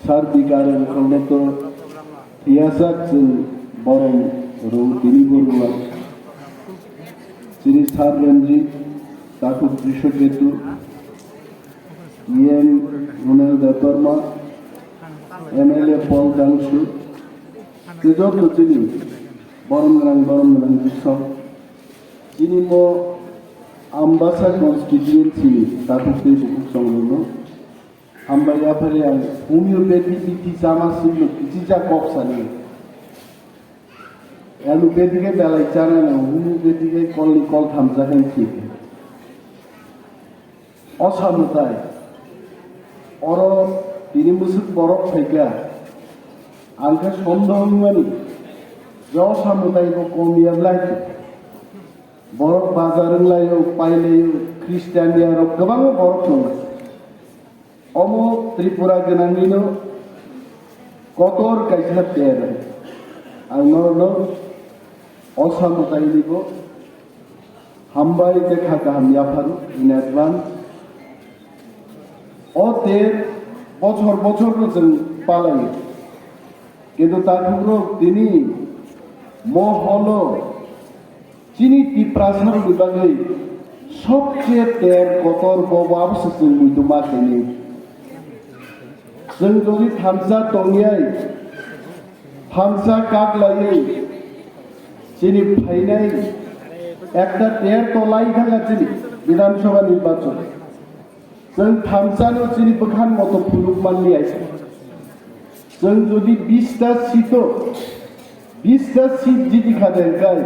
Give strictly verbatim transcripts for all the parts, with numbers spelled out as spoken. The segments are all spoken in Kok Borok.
Sir Bikar wngkhorno to thwiyasak chwng borom rw tini bo rwlak. Chini Sir Ranjit, Takhuk Drishoketu, E M Runal Debbarma, M L A Paul Dangsu, tei joto chini borom gwnang borom gwnang bisong. Chini mo Ambasa constituency ni takhuk tei bukhuk chongrokno hambai yaphari ang homeopathy bithi chama swkno kichija kok sani. Allopathy khe belai chana no, homeopathy khe kolni koltham jakhai thik. Osa mwtai. Oro tini bwswk borok phaikha. Ang khe sondoh wngmani je osa mwtai bo kom ya belai. Borok bazar wnglaio, pailaio, Christian ya rok kwbangma borok tongo. Omo Tripura gwnangni no kotor kaisa ter. Ang norokno osa mwtaini bo hambai tei kha kaham yapharu in advance. O ter bochor bochor no chwng palai. Kintu takhukrok tini mo holo chini Tiprasarokni bagwi sobse ter kotor bo abo se chwng muitu ma khaini. Chwng jodi thansa tongyai, thansa kak laiwi chini phainai ekta ter to lai thangkha chini Bidhan Sabha nirbachon. Chwng thansa no chini bwkhan moto phunuk manliya. Chwng jodi bista seat o, bista seat jiti kha de kai,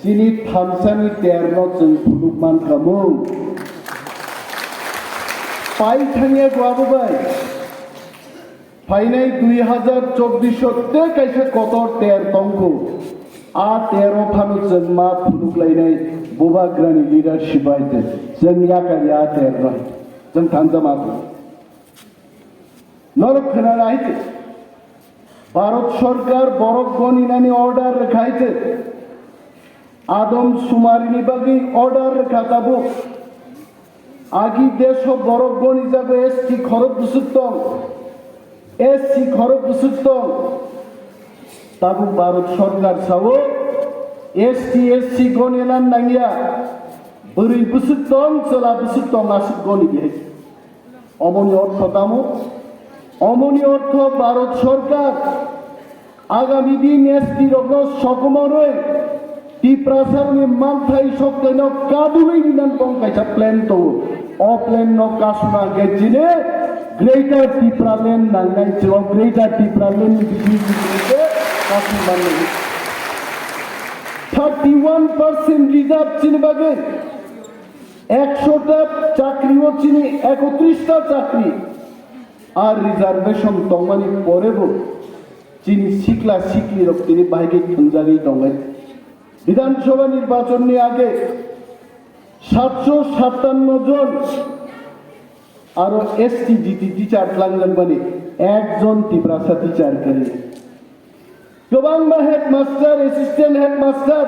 chini thansa ni ter no chwng phunuk man kha mung. Pai thangya ko abo bai. Phainai dui hazar chobbish o tei kaisa kotor ter tongkhu. A ter o phano chwng ma phunuk lainai Bubagrani leadership bai de. Chwng yakari a ter no. Chwng thansa ma phunuk. Norok khwnana hai khe, Bharat Sarkar borok goninani order rwkha hai khe, adom sumarini bagwi order rwkha tabuk. Agi desh o borok gonijago S T khorok bwswk tong, S C khorok bwswk tong. Tabuk Bharat Sarkar sao S T S C gonina nangya, bwrwi bwswk tong, chwla bwswk tong, aswk goni di hai. Omoni ortho tamo? Omoni ortho Bharat Sarkar agami din S T rokno sokomorwi Tiprasarokni manthai soktaino kadulwi rinani bong kaisa plan tongo. O plan no kasuna hwnkhe chini Greater Tipraland nangnai, chwng Greater Tipraland ni bising bising khe kasung manwi. Thirty one percent reserve chini bagwi. Ekshota chakri o chini ekotris ta chakri. Ar reservation tongmani porebo chini sikla siklirok tini bahai khe thwngjagwi tongnai. Bidhan Sabha nirbachonni age satso satanno jon aro S T G T teacher twlangjakmani ekjon Tiprasa teacher kwrwi. Kwbangma headmaster, assistant headmaster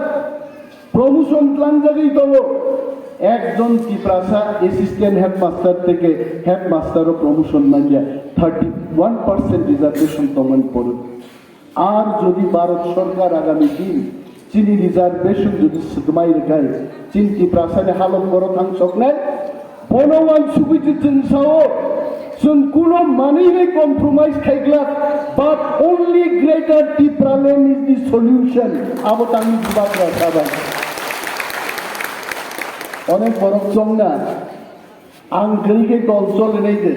promotion tlangjagwi tongo. Ekjon Tiprasa assistant headmaster theke headmaster o promotion manya, thirty one percent reservation tongmani poro. Ar jodi Bharat Sarkar agami din chini reservation jodi swkmai rwkhai, chini Tiprasani halok boro thang soknai, bono wansugwi je chwng sao, chwng kuno manwi bai compromise khai glak, but only Greater Tipraland is the solution. Abo tangni Bubagra sabai. Onek borok chongna, ang kwrwi khe dol cholinai de.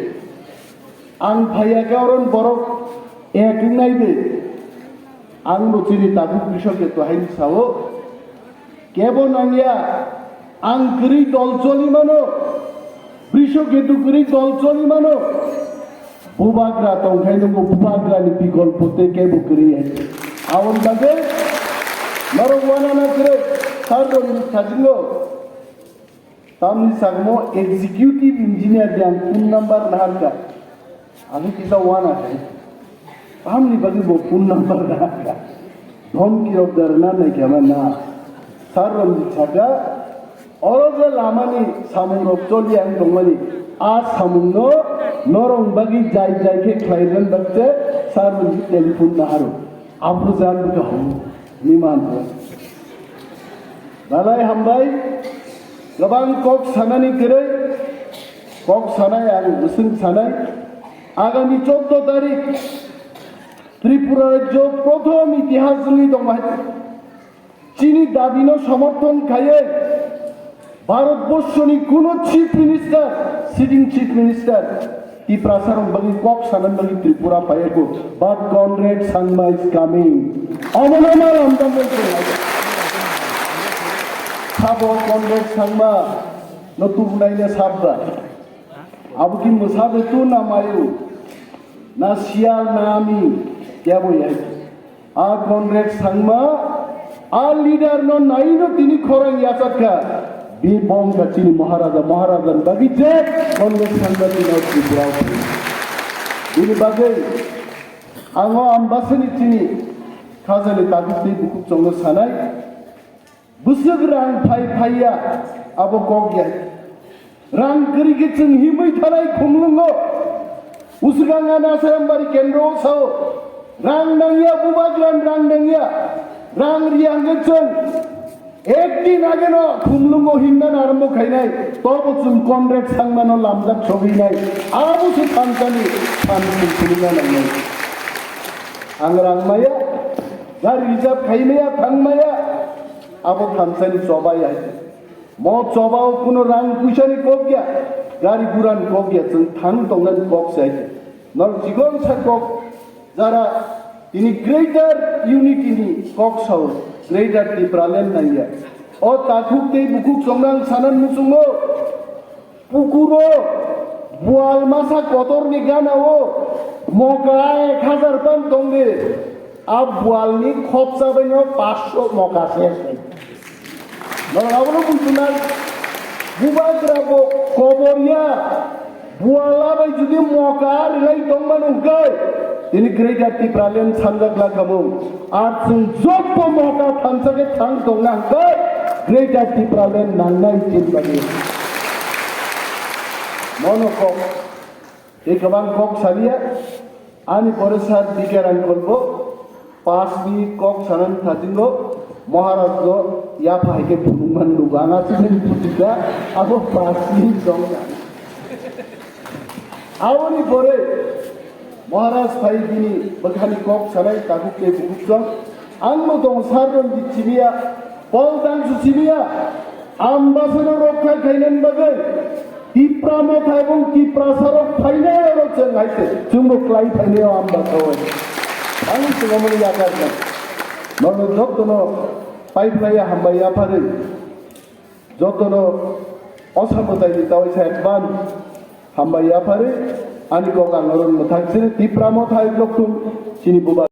Ang phaiya khe oron borok ek wngnai de. Ang bo chini tabuk bisok de to haini sao. Kebo nangya, ang kwrwi dol choli mano, Brishoketu kwrwi dol choli mano. Bubagra tongkhai nungbo Bubagrani bikolpo tei kebo kwrwi hai. Aboni bagwi norok wanana kwrwi, sir rokni sajingo. Tamni sagmo executive engineer de ang phone number naharkha. Ang kisa wana hai. Tamni bagwi bo phone number naharkha. Dhomki rok darna naikha ma na. Sir Ranjit saka, oro je lamani samung rok choli ang tongmani. A samung no Norong bagwi jai jai khe khlai rwna bagwi se sir ni telephone naharo. Abo jan bwkha hum ni man bo. Dalai hambai, kwbang kok sanani kwrwi, kok sanai ang bwswng sanai. Agami choddo tarik Tripura rajyo prothom itihas wngwi tongmai. Chini dabino somorthon khaiwi Bharatborshoni kuno Chief Minister, sitting Chief Minister, Tiprasarok bagwi kok sanani bagwi Tripura phaiyago, but Conrad Sangma is coming. Omono ma lamdang bai tongo. Sabo Conrad Sangma no tubunai na sabba. Abo ki mwsa de tu na mayu, na siyal na ami, kebo yai. A Conrad Sangma, a leader no naino tini khorang yachak kha. Bi bom kha chini Maharaja, Maharaja ni bagwi je Conrad Sangma tini o Tripura o phai. Bini bagwi ang o Ambasani chini khajani takhuk tei bukhuk chongno sanai. Bwswk rang phai phaiya, abo kok ya. Rang kwrwi khe chwng himwi thanai khumlwngo. Uswkang ano Asayambari kendro o sao, rang nangya, bubagra rang nangya. Rang riya hwnkhe chwng ek din age no khumlwngo himna arambo khainai. Tobo chwng Conrad Sangma no lamjak sogwinai. Abo se thansani than khumlwna nangnai. Ang rang maya, gari reserve khaimaya, thangmaya. Abo thansani choba ya. Mo choba o kuno rang puisa ni kok ya, gari gura ni kok ya, chwng thang tongna ni kok se. Nol chikon sa kok jara tini Greater Unity ni kok sao, Greater Tipraland nang ya. O takhuk tei bukhuk chongnang sanan muchungo. Pukuro bual masa kotorni ganao moka ek hajar pan tongdi, a bualni khopsa baino paanch sho moka se se. Norok abono bujiman, bubagra bo koborya, buala bai jodi moka rilai tongmano hwnkhe, tini Greater Tipraland sanjak lakhamung. Ar chwng joto moka thansa khe thang tongna hwnkhe Greater Tipraland nangnai chini bagwi. Mono kok, tei kwbang kok saliya, ani pore sir D K Rangkhol bo paanch minute kok sanani thajingo, Maharaj go yapha hai khe phunukmani nugo, ang aswk nini putika, abo paanch minute tongna. Aboni pore Maharaj phai bini bwkhani kok sanai takhuk tei bukhuk song. Ang no tong sir Ranjit simiya, Paul Dangsu simiya, Ambasano rokha khainani bagwi Tipra Motha ebong Tiprasarok phainai oro chwng hai se, chwngbo klai phainai o Ambasa o. Ang chwngmani yakar na. Nono jotono pai phlaiya hambai yapharwi. Jotono osa mwtaini tawai sa advance hambai yapharwi ani kok ang oro mwthang sini Tipra Motha hai block tum sini buba.